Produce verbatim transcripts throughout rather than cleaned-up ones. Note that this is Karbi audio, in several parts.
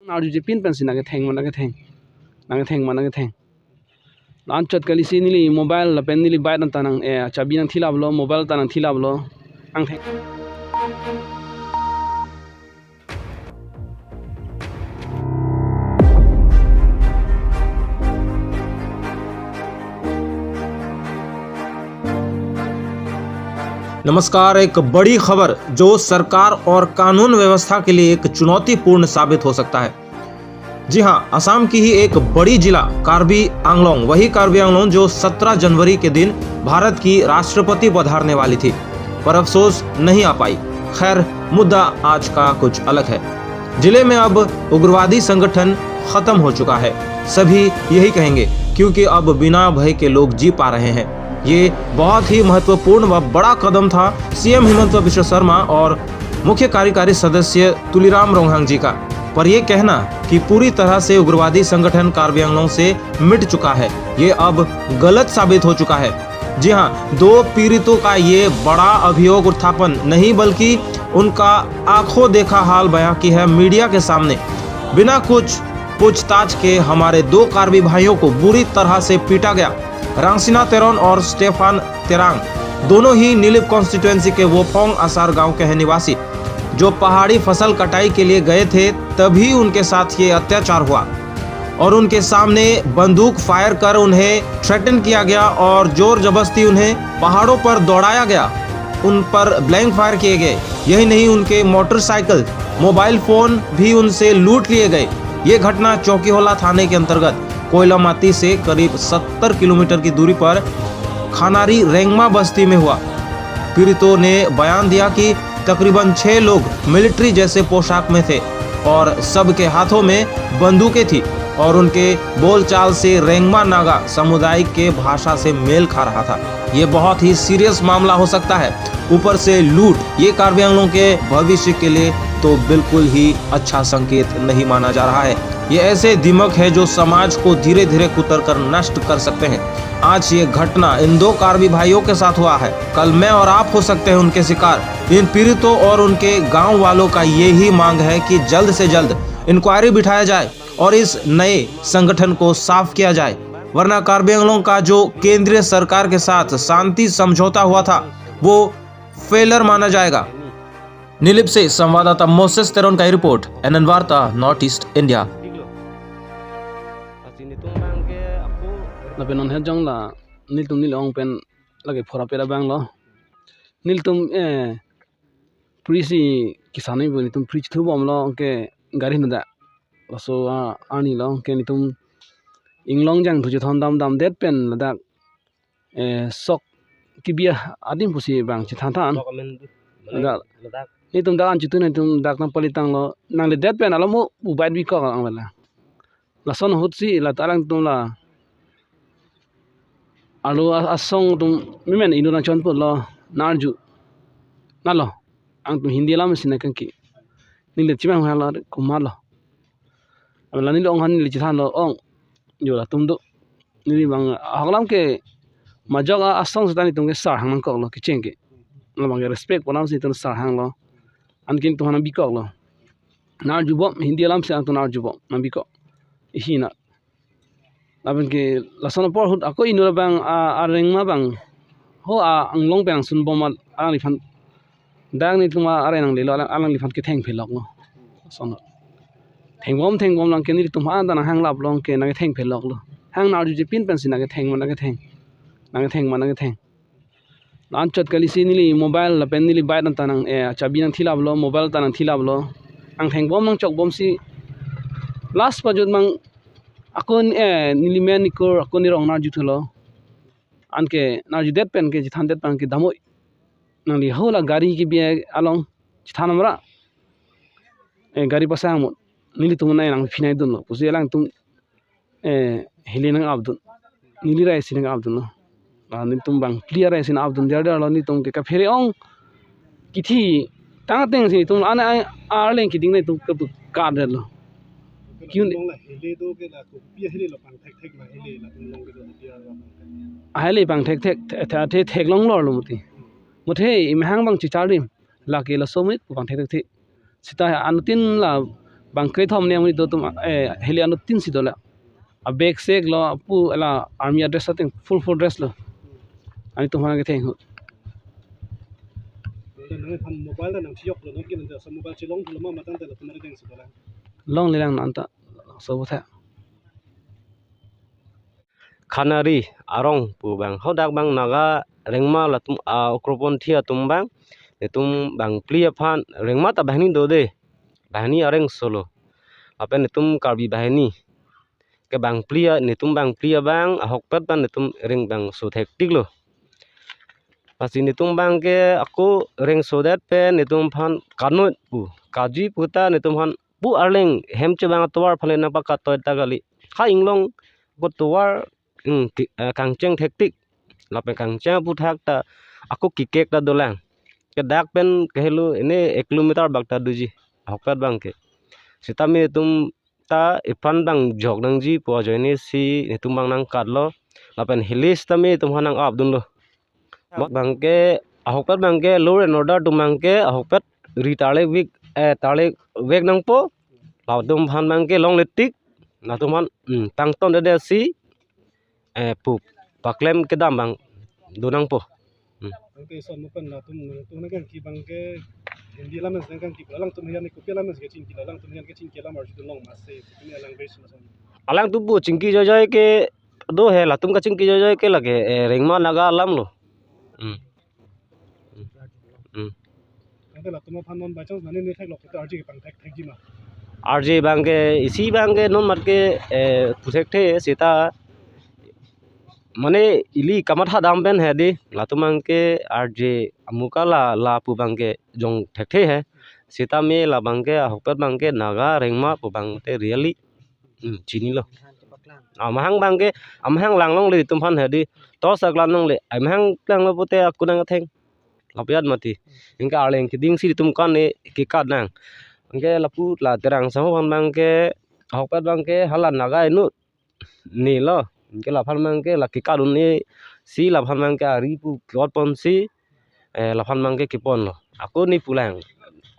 Arju jepin pensi nangketheng ma nangketheng. Nangketheng ma nangketheng. Anchot kali si neli mobile lapen neli bike anta nang, eh, chabi nangthilaplo, mobile ta nangthilaplo. Nangtheng. नमस्कार, एक बड़ी खबर जो सरकार और कानून व्यवस्था के लिए एक चुनौतीपूर्ण साबित हो सकता है। जी हाँ, असम की ही एक बड़ी जिला कार्बी आंगलोंग, वही कार्बी आंगलोंग जो सत्रह जनवरी के दिन भारत की राष्ट्रपति पधारने वाली थी, पर अफसोस नहीं आ पाई। खैर, मुद्दा आज का कुछ अलग है। जिले में अब उग्रवादी संगठन खत्म हो चुका है, सभी यही कहेंगे, क्योंकि अब बिना भय के लोग जी पा रहे हैं। ये बहुत ही महत्वपूर्ण व बड़ा कदम था सीएम हिमंत बिश्व शर्मा और मुख्य कार्यकारी सदस्य तुलीराम रोंगहांग जी का। पर ये कहना कि पूरी तरह से उग्रवादी संगठन कार्बी आंगलोंग से मिट चुका है, ये अब गलत साबित हो चुका है। जी हाँ, दो पीड़ितों का ये बड़ा अभियोग उत्थापन नहीं, बल्कि उनका आंखों देखा हाल बयां की है मीडिया के सामने। बिना कुछ पूछताछ के हमारे दो कार्बी भाइयों को बुरी तरह से पीटा गया। रांगसिना तेरोन और स्टेफान तेरांग, दोनों ही नीलिप कॉन्स्टिट्यूएंसी के वोफोंग आसार गांव के हैं निवासी, जो पहाड़ी फसल कटाई के लिए गए थे, तभी उनके साथ ये अत्याचार हुआ और उनके सामने बंदूक फायर कर उन्हें थ्रेटन किया गया और जोर जबरदस्ती उन्हें पहाड़ों पर दौड़ाया गया, उन पर ब्लैंक फायर किए गए। यही नहीं, उनके मोटरसाइकिल, मोबाइल फोन भी उनसे लूट लिए गए। ये घटना चौकीहोला थाने के अंतर्गत कोयलामाती से करीब सत्तर किलोमीटर की दूरी पर खानारी रेंगमा बस्ती में हुआ। पीड़ितों ने बयान दिया कि तकरीबन छह लोग मिलिट्री जैसे पोशाक में थे और सबके हाथों में बंदूकें थी और उनके बोलचाल से रेंगमा नागा समुदाय के भाषा से मेल खा रहा था। ये बहुत ही सीरियस मामला हो सकता है। ऊपर से लूट, ये कार्बी आंगलोंग के भविष्य के लिए तो बिल्कुल ही अच्छा संकेत नहीं माना जा रहा है। ये ऐसे दिमक है जो समाज को धीरे धीरे कुतर कर नष्ट कर सकते हैं। आज ये घटना इन दो कार्बी भाइयों के साथ हुआ है, कल मैं और आप हो सकते हैं उनके शिकार। इन पीड़ितों और उनके गांव वालों का यही मांग है कि जल्द से जल्द इंक्वायरी बिठाया जाए और इस नए संगठन को साफ किया जाए, वरना कार्बी आंगलोंग का जो केंद्रीय सरकार के साथ शांति समझौता हुआ था, वो फेलर माना जाएगा। नीलिप से संवाददाता मोसेस तेरोन का रिपोर्ट, एनएन वार्ता, north east India. Lapen non het jong la nelitum neli ong pen lake phora pera bang lo. Nelitum, eh, pri si kisan ni bo nelitum pri chithu bomlo ke gari nada. Laso, ah, ani lo ke nelitum inglong jangthu chethon dam damdet pen ladak, eh, sok kibi adim pusi bang chethan than. Sok amen du. Ladak. Ladak. Nelitum dak an chithu nelitum dak nangpalitanglo. Nangledet pen alo mo ubai bikok lang bela. Lason ahut si la ta alangtum la alo a-, asong atum memen inut nangchonputlo, nang-arju. Nalo, alangtum Hindi alam si nangkangki. Neli chimang halo kumalo. Abang la neli ong han neli chethanlo, ong. Jo latum do. Neli bang ahok alam ke majok a-, asong seta nelitum ke sir hang nangkoklo kecheng ke. Labang ke respect pu alam si nelitum sir hanglo. Anke nelitum han nang bikoklo. Nang-arju bom, Hindi alam si alangtum nang-arju bom, nang bikok. Ihi na. Lapen ke lason apor ahut ako inut abang a, areng ma bang. Ho a, anglong pen angsun bom a, alangliphan. Dak nelitum a, areng nanglelo, alang, alangliphan ketheng pheloklo. Lason. Theng bom, theng bom lang ke nelitum ha, anta nang hang laplo ke nangketheng pheloklo. Hang nang-arju jepin pensi nangketheng ma nangketheng. Nangketheng ma nangketheng. Anchot kali si neli mobile lapen neli bike anta nang, eh, chabi nangthilaplo, mobile ta nangthilaplo. Nangtheng bom nangchok bom si last pajut mang akun, eh, neli men nikur akun nirong nang-arju thulo. Anke nang-arjudet pen ke chethandet pen ke damoi. Nangli ho la gari kibi along chethan amra. Eh, gari pasang mo. Nelitum nai nangphinai dunlo. Pusi alangtum eh, hili nang-apdun. Neli rai si nang-apdunlo. Ah, nelitum bang clear rai si nang-apdun. Jar jar lo nelitum ke kaphere ong. Kithi tang teng si nelitum an ai arleng kiding nelitum ke bu ka det lo. Kyun? Long la hili do ke la ko pia hili lo pang thek thek la hili la tum long ke do pia lo. Ahili pang thek thek the, the, the, thek long lor lo muti. Muthe imhang bang chichar dim. Lake laso mit pu pang thek thek the. Seta anuttin la Bang krethom ne amonit do atum, eh, heli anuttin si do la. A bag sek lo, pu la army dress ating full full dress lo. Amonit atum aphan ketheng ahut. Nang aphan mobile ta nangchijoklo, non ke nang ta mobile chelongthulo ma, matang ta latum areng si do la. Longle lang non ta, so botha. Khanari arong pu abang, hadak abang Naga rengma latum, a, ukroponthi atum abang, netum bangphli aphan rengma ta banghini do de, banghini areng solo. Lapen netum Karbi banghini ke bangphli a, netum bangphli abang ahokpet abang netum reng bangso thektik lo. Lasi netum abang ke ako rengsodet pen netum aphan kanut pu, kaji pu ta netum aphan pu arleng hem chebang atovar aphan le nangpakatoi ta kali. Ha inglong ako tovar, hmm, ki-, eh, kangcheng thektik. Lapen kangcheng aphuthak ta ako kikek ta dolang. Ke dak pen kehelo ene ek kilometer bak ta doji ahokpet abang ke. Sitame netum ta iphan abang jok nangji pu ajoine si netum abang nangkatlo. Lapen heli sitame netum aphan nang-ap dunlo. Abang ke, ahokpet abang ke law and order atum abang ke ahokpet ri tarlek vek, eh, tarlek vek nangpo. Latum aphan abang ke longle tik, latum aphan, hmm, tangton dede si, eh, pu paklem kedam abang do nangpo. Hmm. Anke ison mo pen latum, latum nangkangki abang ke Hindi alam si nangkangki, alangtum ahin ke kopi alam si kachingki, alangtum ahin kachingki alam arjudun long ma, se kopi alang base lason. Alangtum pu chingki joijoi ke do he, latum kachingki joijoi ke lake, eh, rengma Naga alam lo. Hmm. Hmm. Anke latum aphan non by chance nani ne theklok te arje kepangthek thekji ma? Arje abang ke, isi abang ke non mat ke, eh, puthekthe seta, mane ili kamatha dam pen he di, latum abang ke arje amuka la, lapu abang ke jong thekthe he. Sitame la abang ke ahokpet abang ke Naga rengma pu abang te really, hmm, chinilo. Amahang abang ke, amahang lang longle netum aphan he di. Tos aklan longle, amahang lang lo pute ako nang atheng. Lapiat mati. Anke arleng keding si netum kan ne kekat nang. Anke lapu la Terang Sangho aphan abang ke, ahokpet abang ke hala Naga inut ne lo. Anke laphan abang ke la kekat un-e si laphan abang ke ari pu ke-ot ponsi, eh, laphan abang ke kepon lo. Ako ne pulang.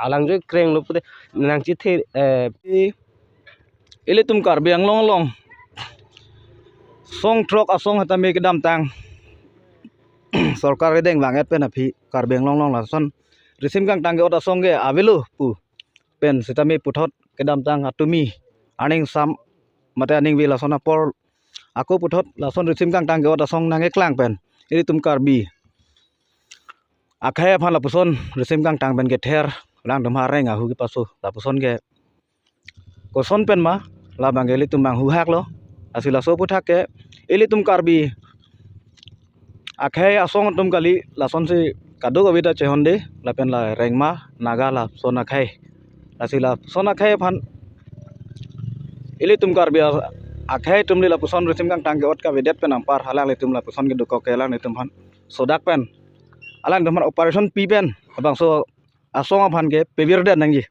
Alang joi kreng lo pute nangchethe, eh, ilitum Karbi Anglong along song throk asong sitame kedamtang sorkar kedeng vang-et pen aphi Karbi Anglong along lason risim kangtang ke-ot asong ke avelo pu pen sitame puthot kedamtang atumi aning sam mate aning ve lason apor ako puthot lason risim kangtang ke-ot asong nangkeklang pen ilitum Karbi akhei aphan lapuson risim kangtang pen kether, alangtum areng ahu kepaso lapuson ke koson pen ma, labang ke ilitum abang huhak lo. Lasi laso aphuthak ke ilitum Karbi akhei asong atum kali, lasonsi kadokave ta chehonde, lapen la rengma Naga lason akhei. Lasi lason akhei aphan ilitum Karbi a-, akhei atum le lapuson risim kangtang ke-ot kavedet pen anpar alanglitum lapuson kedokok ke alanglitum aphan sodak pen, alanglitum aphan operation pi pen labangso asong aphan ke pevirdet nangji.